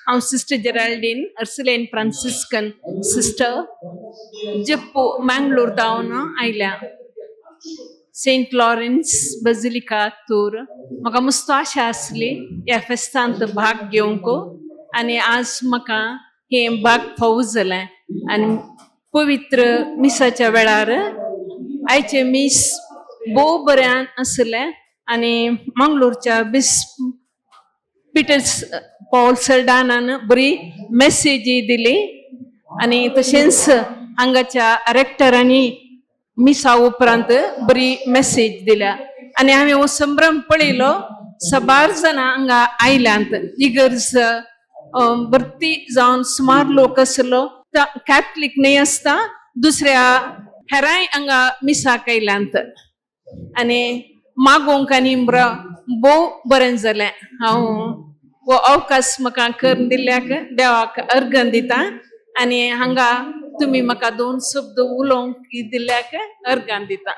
हांव sister Geraldine, Ursuline Franciscan sister, Jeppu Mangalore तावन आयल्या. सेंट लॉरेन्स बजिलिका तूर. म्हाका मस्त आशा आसली ह्या फेस्तांत भाग घेवंक आनी आज म्हाका हें भाग फावो जालें. आनी पवित्र मिसाच्या वेळार आयचें मीस भोव बरें आसलें आनी मंगलोरच्या बिस्प पिटर्स पॉल सल्डानान बरी मेसेजी दिली आनी तशेंच हांगाच्या रेक्टरांनी मिसा उपरांत बरी मेसेज दिल्या. आनी हांवें हो संभ्रम पळयलो, साबार जाणां हांगा आयल्यांत. इगर्ज भरती जावन सुमार लोक आसलो. कॅथलीक न्हय आसता, दुसऱ्या हेरांय हांगा मिसाक आयल्यांत आनी मागोवंक आनी भोव बरें जालें. हांव हो अवकाश म्हाका करून दिल्ल्याक देवाक अर्गण दिता आनी हांगा तुमी म्हाका दोन शब्द उलोवंक दिल्ल्याक अर्गान दिता.